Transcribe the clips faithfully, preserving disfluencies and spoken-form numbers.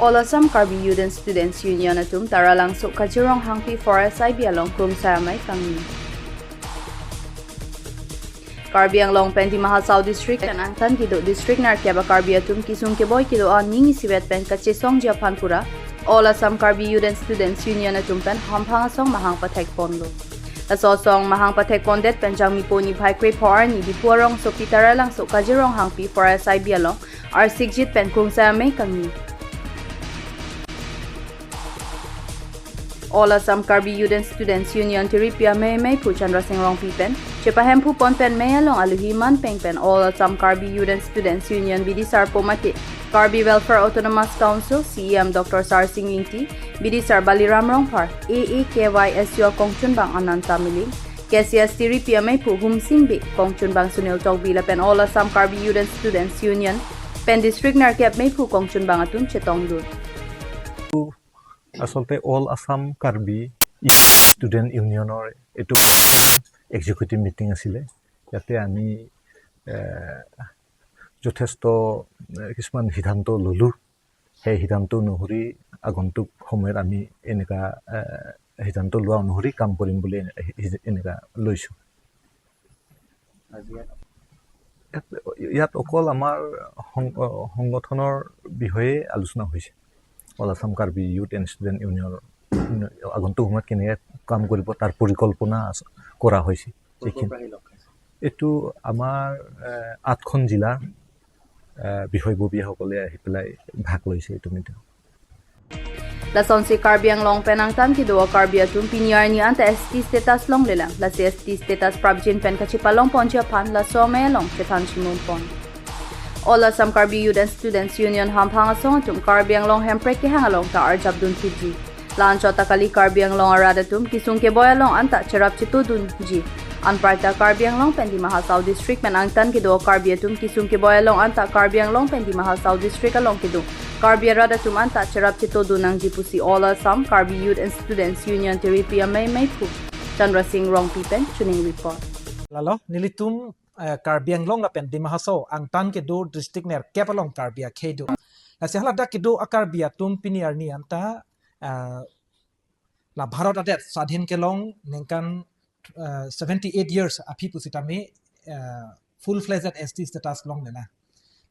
All Assam Karbi Youth and Students Union atum Taralangso Kajirong Hangpi Forest I B along krungsai amei kangni. Karbi Anglong pen Dima Hasao District pen angtan kedo district nerkep a-Karbi atum kesung keboi kedo aning isivet pen kachesongji aphan pura All Assam Karbi Youth and Students Union atum pen hamphang asong mahang pathekponlo. Laso asong mahang pathekpondet pen Jangmipo niphai krepho arni Diphu arongsopi Taralangso Kajirong Hangpi Forest I B along arsikjit pen krungsai amei kangni. All Assam Karbi Youth and Students Union tiripi amei meiphu Chandra Singh Rongpi pen chepahemphu pon pen mei along aluhi man peng pen All Assam Karbi Youth and Students Union bidisar po mate Karbi Welfare Autonomous Council, C E M Doctor Sarsing Ingti, bidisar Baliram Rongphar, A A K Y S U akongchunbang Ananta Miling, K C S tiripi ameiphu Humsing Bey, kongchunbang Sunil Tokbi lapen All Assam Karbi Youth and Students Union pen district nerkep meiphu kongchunbang atum chetongdun. আচলতে অল আছাম কাৰ্বি ষ্টুডেণ্ট ইউনিয়নৰ এইটো executive meeting আছিলে। ইয়াতে আমি এ, যথেষ্ট এ, কিছুমান সিদ্ধান্ত ল'লোঁ। সেই সিদ্ধান্ত অনুসৰি আগন্তুক সময়ত আমি এনেকুৱা এ, সিদ্ধান্ত লোৱা অনুসৰি কাম কৰিম বুলি এনে- এনেকুৱা লৈছোঁ। আজি ইয়াত ইয়াত ইয়াত অকল আমাৰ সং- অ, সংগঠনৰ বিষয়ে আলোচনা হৈছে। All Assam Karbi youth and student ইউনিয়নৰ আগন্তুক সময়ত কেনেকৈ কাম কৰিব তাৰ পৰিকল্পনা আছ- কৰা হৈছে। ক'ৰ ক'ৰ এইখিনি পৰা আহি লগ খাইছে? এইটো আমাৰ এ, আঠখন জিলাৰ এ, বিষয়ববীয়াসকলে আহি পেলাই ভাগ লৈছে এইটো meeting. Lasonsi Karbi Anglong pen angtan kedo a-Karbi atum pini arni anta S T status longlelang. Lasi S T status prapjin pen kachepalongponji aphan laso amei along chethan chimum pon. All Assam Karbi Youth and Students Union hamphang asong atum Karbi Anglong Hemprek kehang along ta arjapdun thipji. La-anchot ta kali, Karbi Anglong arat atum kesung keboi along anta cherap chetodunji. Anparta Karbi Anglong pen Dima Hasao District pen angtan kedo Karbi atum kesung keboi along anta Karbi Anglong pen Dima Hasao District along kedo Karbi arat atum anta cherap chetodun nangji pusi All Assam Karbi Youth and Students Union tiripi amei meiphu Chandra Singh Rongpi pen chuning report. Lalo, nelitum eh, Karbi Anglong lapen Dima Hasao angtan kedo district nerkep along Karbi akhei do. Lasi haladak kedo a-Karbi atum pini arni anta eh, la Bharat adet swadhin kelong ningkan eh, seventy eight years aphi pusitame eh, full fledged S T status longlelang.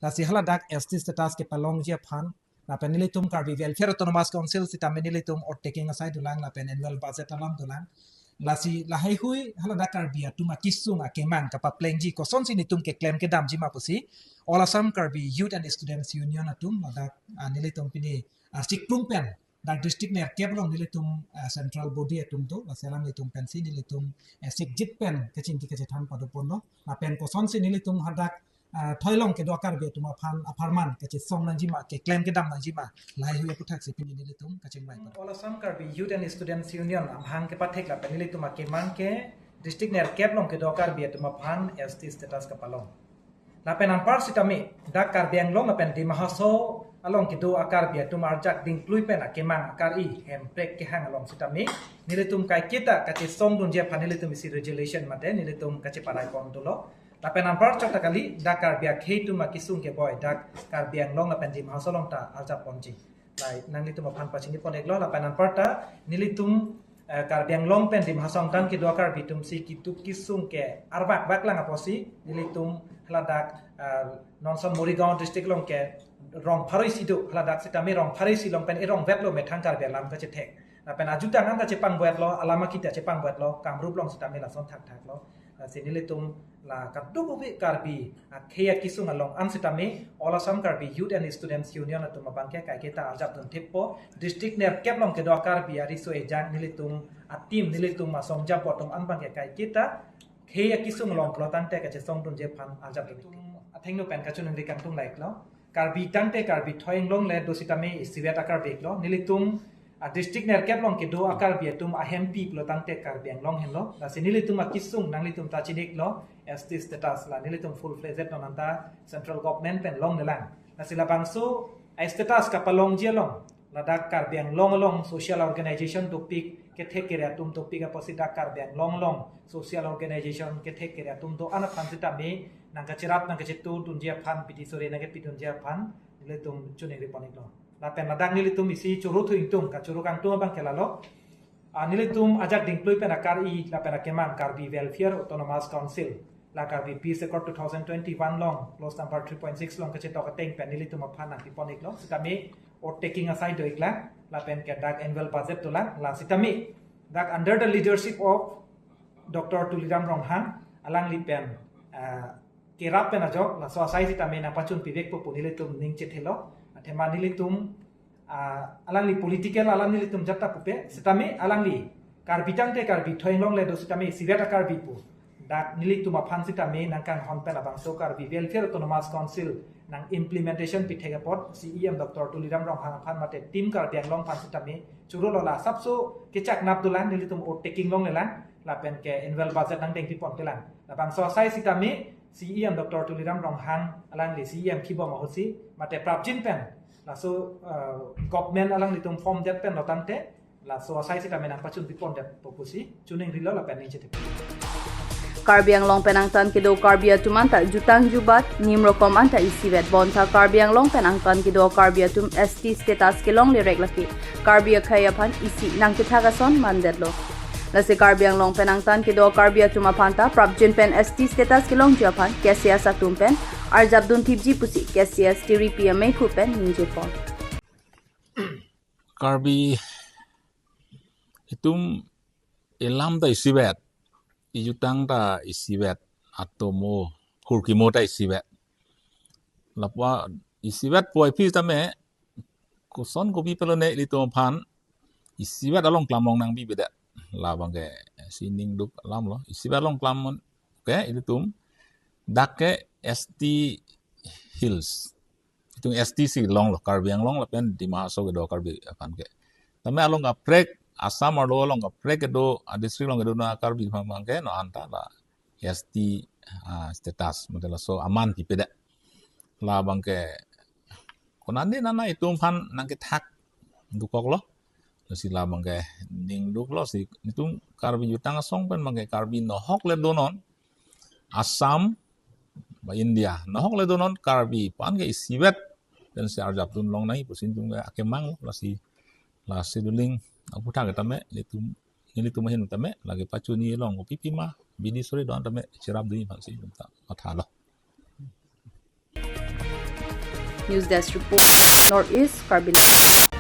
Lasi haladak S T status kepalongji aphan lapen nelitum Karbi Welfare Autonomous Council sitame nelitum oath taking asai dolang lapen annual budget alam dolang. Lasi lahaihui haladak Karbi atum akesung akemang kapaplengji kosonsi nelitum keklem kedamji ma pusi All Assam Karbi Youth and Students Union atum ladak ah, nelitum pini ah, sikplung pen dak district nerkep along nelitum ah, central body atum do, lasi alam nelitum pensi nelitum eh, sikjit pen kachingki kachethan padoponlo. Lapen kosonsi nelitum hadak ah, thoilong kedo a-Karbi atum aphan apharman kachesong nangji ma, keklem kedam nangji ma, lahaihui aputhaksi pini nelitum kachingvai pa. All Assam Karbi Youth and Students Union amahang kepathek lapen nelitum akemang ke district nerkep along kedo a-Karbi atum aphan S T status kapalong. Lapen anpar sitame dak Karbi Anglong lapen Dima Hasao along kedo a-Karbi atum arjak dingklui pen akemang akari Hemprek kehang along sitame nelitum kaiketa kachesongdunji aphan nelitum isi resolution mate nelitum kacheparai pon dolo. Lapen anpar chot ta kali, dak Karbi akhei atum akesung keboi dak Karbi Anglong lapen Dima Hasao along ta arjap ponji. Lai, nanglitum aphan pachini pon-iklo, lapen anparta nelitum eh, Karbi Anglong pen Dima Hasao angtan kedo a-Karbi atum si ketup kesung ke arvak vaklang apotsi nelitum haladak eh, nonson Morigaon district along ke rong pharo isi do, haladak sitame rong pharo isi along pen erong vetlo methang Karbi alam kachethek. Lapen ajutang an ta chepangvetlo, alam akita chepangvetlo, Kamrup along sitame lason thakthaklo. Lasi nelitum la kadokave Karbi akhei akesung along an sitame All Assam Karbi Youth and Students Union atum abang ke kaiketa arjapdun thippo. District nerkep along kedo a-Karbi ariso ejang nelitum a-team nelitum asong jabot atum an abang ke kaiketa khei akesung along pulo tangte kachesongdunji aphan arjapdun thippo. Athengno pen kachiningri kangtung laiklo. Karbi tangte Karbi thoi inglong le do sitame isivet a-Karbi iklo. Nelitum a-district nerkep along kedo a-Karbi atum ahempi pulo tangte Karbi Anglong henlo. Lasi nelitum akesung nanglitum ta chini-iklo, S T status la nelitum full fledged non anta central government pen longlelang. Lasi labangso a-status kapalongji along ladak Karbi Anglong along social organization dopik, kethek kere atum dopik apotsi dak Karbi Anglong along social organization kethek kere atum do-an aphan sitame nangkacherap nangkachetodunji aphan piti sore nangkepidunji aphan nelitum chiningri pon-iklo. Lapen ladak nelitum isi choro thu ingtung, kachoro kangtung abang ke lalo. Ah, nelitum ajak dingplui pen akar-i lapen akemang Karbi Welfare Autonomous Council, la Karbi Peace Accord two thousand twenty-one along, clause number three point six along kachetok ateng pen nelitum aphan nangpipon-iklo. Sitame oath taking asai do-iklang, lapen ke dak annual budget dolang, la sitame dak under the leadership of Doctor Tuliram Ronghang, alangli pen, ah, kerap pen ajok, laso asai sitame nangpachun pivekpo pu nelitum ning chethelo. Athema nelitum, ah, alangli political alam nelitum jat ta pupe, sitame alangli Karbi tangte Karbi thoi inglong le do sitame isivet a-Karbi pu dak nelitum aphan sitame nangkanghon pen labangso Karbi Welfare Autonomous Council nang implementation pithek apot C E M Doctor Tuliram Ronghang aphan mate Team Karbi Anglong aphan sitame choro lo, la asapso kechak nap dolang, nelitum oath taking longlelang, lapen ke annual budget nangdeng pipon kelang. Labangso asai sitame C E M Doctor Tuliram Ronghang alangli C E M kibom ahutsi mate prapjin pen laso, eh, government alanglitum form det pen lo tangte, laso asai sitame nangpachun pipon detpo pusi chuning rilo lapen ning chethe. Karbi Anglong pen angtan kedo Karbi atum anta jutang jubat, nim rokom anta isivet, bonta Karbi Anglong pen angtan kedo Karbi atum S T status kelongle rek lake Karbi akhei aphan isi nangkethak ason mandetlo. Lasi Karbi Anglong pen angtan kedo Karbi atum aphan ta prapjin pen S T status kelongji aphan K C S atum pen arjap dun thipji pusi K C S tiripi ameiphu pen ningjepon. Karbi itum ilam ta isivet, ijutang ta isivet, atomo kurkimo ta isivet. Lapu isivet puvoiphit tame koson kopi pelone ilitum aphan isivet along klam long nangbibedet. Labang ke sining duk alam lo. Isivet along klam mon ke ilitum dak ke S T Hills. Itum S T si longlo, Karbi Anglong lapen Dima Hasao kedo Karbi aphan ke. Tame along kaprek, Assam arlo along kaprek kedo, a district along kedo na Karbi aphan abang ke, non anta la S T, ah, status, mate laso aman pipedet. Labang ke, konane nana itum aphan nangkethak dokoklo. Lasi labang ke ning duklo si, itum Karbi jutang asong pen abang ke Karbi nohok le donon, Assam, ba India, nohok le donon Karbi aphan ke isivet pensi arjap dun long nangji pusi itum ke akemang lo, lasi, lasi doling aputhak tame, nelitum, nelitum ahin tame, lake pachuni long, kopi pima bidi sore don tame, cherap dunji aphansi itum ta mathalo. News Desk Report, North East Karbi Anglong.